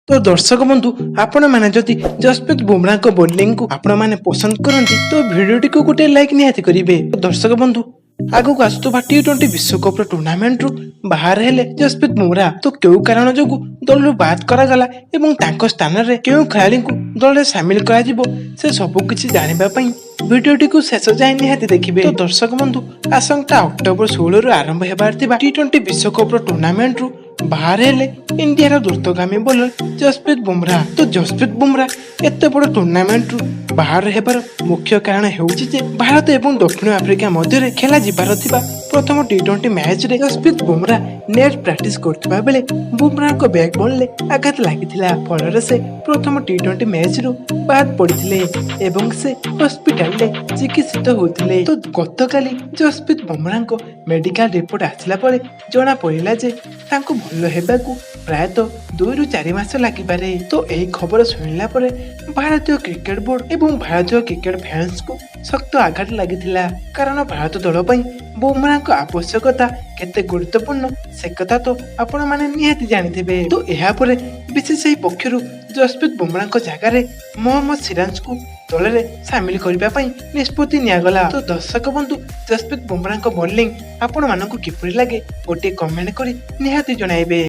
ତ ଦର୍ଶକ ବନ୍ଧୁ, ଆପଣମାନେ ଯଦି ଜସପ୍ରୀତ ବୁମରାଙ୍କ ବୋଲିଂକୁ ଆପଣମାନେ ପସନ୍ଦ କରନ୍ତି, ତ ଭିଡ଼ିଓଟିକୁ ଗୋଟେ ଲାଇକ୍ ନିହାତି କରିବେ। ତ ଦର୍ଶକ ବନ୍ଧୁ, ଆଗକୁ ଆସୁଥିବା ଟି-20 ବିଶ୍ୱକପର ଟୁର୍ଣ୍ଣାମେଣ୍ଟରୁ ବାହାର ହେଲେ ଜସପ୍ରୀତ ବୁମରା। ତ କେଉଁ କାରଣ ଯୋଗୁଁ ଦଳରୁ ବାଦ କରାଗଲା ଏବଂ ତାଙ୍କ ସ୍ଥାନରେ କେଉଁ ଖେଳାଳିଙ୍କୁ ଦଳରେ ସାମିଲ କରାଯିବ, ସେ ସବୁ କିଛି ଜାଣିବା ପାଇଁ ଭିଡ଼ିଓଟିକୁ ଶେଷ ଯାଏଁ ନିହାତି ଦେଖିବେ। ତ ଦର୍ଶକ ବନ୍ଧୁ, ଆସନ୍ତା ଅକ୍ଟୋବର 16ରୁ ଆରମ୍ଭ ହେବାର ଥିବା ଟି-20 ବିଶ୍ୱକପର ଟୁର୍ଣ୍ଣାମେଣ୍ଟରୁ ବାହାର ହେଲେ ଇଣ୍ଡିଆର ଦ୍ରୁତଗାମୀ ବୋଲର ଜସପ୍ରୀତ ବୁମରା। ତ ଜସପ୍ରୀତ ବୁମରା ଏତେ ବଡ଼ ଟୁର୍ଣ୍ଣାମେଣ୍ଟରୁ ବାହାର ହେବାର ମୁଖ୍ୟ କାରଣ ହେଉଛି ଯେ ଭାରତ ଏବଂ ଦକ୍ଷିଣ ଆଫ୍ରିକା ମଧ୍ୟରେ ଖେଳାଯିବାର ଥିବା ପ୍ରଥମ ଟି-20 ମ୍ୟାଚରେ ଜସପ୍ରୀତ ବୁମରା ନେଟ୍ ପ୍ରାକ୍ଟିସ କରୁଥିବା ବେଳେ ବୁମରାଙ୍କ ବ୍ୟାକ୍ ବଲ୍ରେ ଆଘାତ ଲାଗିଥିଲା। ଫଳରେ ସେ ପ୍ରଥମ ଟି-20 ମ୍ୟାଚରୁ ବାଦ ପଡ଼ିଥିଲେ ଏବଂ ସେ ହସ୍ପିଟାଲରେ ଚିକିତ୍ସିତ ହେଉଥିଲେ। ତ ଗତକାଲି ଜସପ୍ରୀତ ବୁମରାଙ୍କ ମେଡିକାଲ ରିପୋର୍ଟ ଆସିଲା ପରେ ଜଣାପଡ଼ିଲା ଯେ ତାଙ୍କୁ ଭଲ ହେବାକୁ ପ୍ରାୟତଃ 2ରୁ 4 ମାସ ଲାଗିପାରେ। ତ ଏହି ଖବର ଶୁଣିଲା ପରେ ଭାରତୀୟ କ୍ରିକେଟ ବୋର୍ଡ ଏବଂ ଭାରତୀୟ କ୍ରିକେଟ ଫ୍ୟାନ୍ସକୁ ଶକ୍ତ ଆଘାତ ଲାଗିଥିଲା, କାରଣ ଭାରତ ଦଳ ପାଇଁ ବୁମରାଙ୍କ ଆବଶ୍ୟକତା କେତେ ଗୁରୁତ୍ୱପୂର୍ଣ୍ଣ, ସେ କଥା ତ ଆପଣମାନେ ନିହାତି ଜାଣିଥିବେ। ତ ଏହାପରେ ବିସିସିଆଇ ପକ୍ଷରୁ ଜସପ୍ରୀତ ବୁମରାଙ୍କ ଜାଗାରେ ମହମ୍ମଦ ସିରାଜଙ୍କୁ ଦଳରେ ସାମିଲ କରିବା ପାଇଁ ନିଷ୍ପତ୍ତି ନିଆଗଲା। ତ ଦର୍ଶକ ବନ୍ଧୁ, ଜସପ୍ରୀତ ବୁମରାଙ୍କ ବୋଲିଂ ଆପଣମାନଙ୍କୁ କିପରି ଲାଗେ, ଗୋଟିଏ କମେଣ୍ଟ କରି ନିହାତି ଜଣାଇବେ।